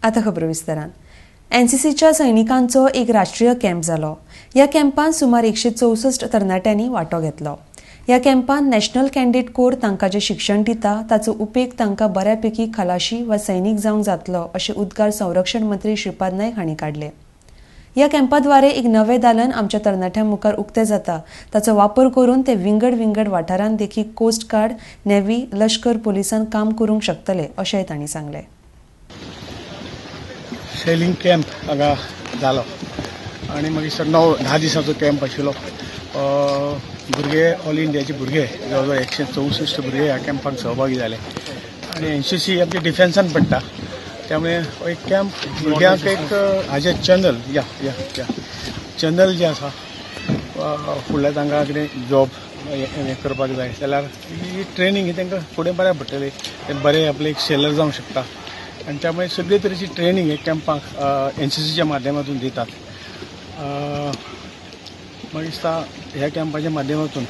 आतां खबरो विस्तारान. एनसीसीच्या सैनिकांचो एक राष्ट्रीय कॅम्प जालो. ह्या कॅम्पान सुमार 164 तरणाट्यांनी वांटो घेतलो. ह्या कॅम्पान नॅशनल कॅडेट कोर तांकां जें शिक्षण दिता ताचो उपेग तांकां बऱ्यापैकी खलाशी वा सैनीक जावंक जातलो अशें उद्गार संरक्षण मंत्री श्रीपाद नायक हांणी काडले. ह्या कॅम्पाद्वारे एक नवें दालन आमच्या तरणाट्यां मुखार उक्तें जाता. ताचो वापर करून ते विंगड विंगड वाठारांत देखीक कोस्ट गार्ड, नेव्ही, लश्कर, पुलिसांत काम करूंक शकतले अशेंय तांणी सांगलें. सेलिंग कॅम्प हांगा जालो आनी मागीर सर 9-10 दिसांचो कॅम्प आशिल्लो. भुरगे ऑल इंडियाचे भुरगे जवळ जवळ 164 भुरगे ह्या कॅम्पाक सहभागी जाले आनी एनसीसी आमच्या डिफेन्सान पडटा, त्यामुळे हो एक कॅम्प भुरग्यांक एक हाजे चॅनल या या या चॅनल जे आसा, फुडल्या तांकां कितें जॉब हें करपाक जाय जाल्यार ही ट्रेनींग ही तांकां फुडें बऱ्याक पडटली. ते बरे आपले एक सेलर जावंक शकता आनी त्यामुळे सगळे तरेची ट्रेनींग हे कॅम्पाक एनसीसीच्या माध्यमातून दितात. म्हाका दिसता ह्या कॅम्पाच्या माध्यमातून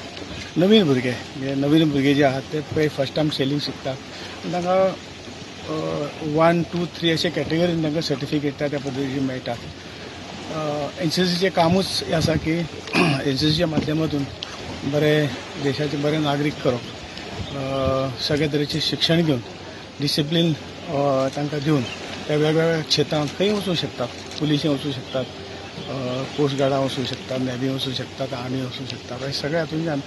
नवीन भुरगे, म्हणजे नवीन भुरगे जे आहात ते पळय फर्स्ट टायम सेलिंग शिकतात आनी तांकां 1 2 3 अशे कॅटेगरीन तांकां सर्टिफिकेट त्या पद्दतीची मेळटात. एनसीसीचें कामूच हें आसा की एनसीसीच्या माध्यमातून बरे देशाचे बरे नागरीक करप, सगळे तरेचें शिक्षण घेवन डिसिप्लीन तांकां दिवन त्या वेगवेगळ्या क्षेत्रांत खंय वचूंक शकतात. पुलिशें वचूंक शकतात, कोस्ट गार्डां वचूंक शकतात, नेव्ही वचूंक शकतात, आर्मी वचूंक शकतात. हे सगळ्या हातूंतल्यान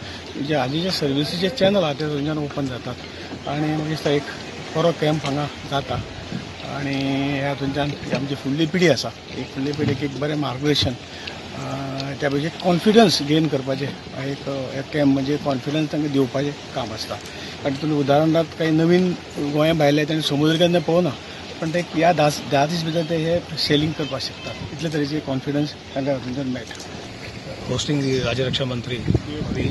जे हालींचे सर्विसीचे चॅनल आहा ते थंयच्यान ओपन जातात आनी म्हाका दिसता एक बरो कॅम्प हांगा जाता आनी ह्या हातूंतल्यान आमची फुडली पिढी आसा, एक फुडली पिढीक एक बरें मार्गदर्शन, त्या पैकी कॉन्फिडन्स गेन करपाचें एक कॅम्प म्हणजे कॉन्फिडन्स तांकां दिवपाचें काम आसता. कारण तुमी उदाहरणार्थ काही नवीन गोंया भायले तांणी समुद्र केन्ना पळोवना, पण ते ह्या 10 दीस भितर ते हे सेलिंग करपाक शकतात, इतले तरेचे कॉन्फिडन्स तांकां हातूंतल्यान मेळटा. Hosting the Rajya Raksha Mantri, the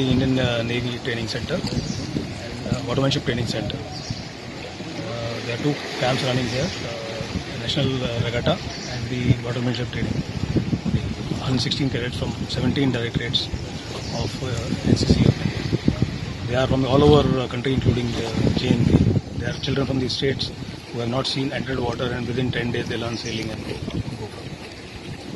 Indian Navy Training Center and Watermanship Training Center. There are 2 camps running here, National Regatta and the Watermanship Training. 116 cadets from 17 directorates of NCC. They are from all over country, including J&K. They are children from the states who have not seen entered water, and within 10 days they learn sailing and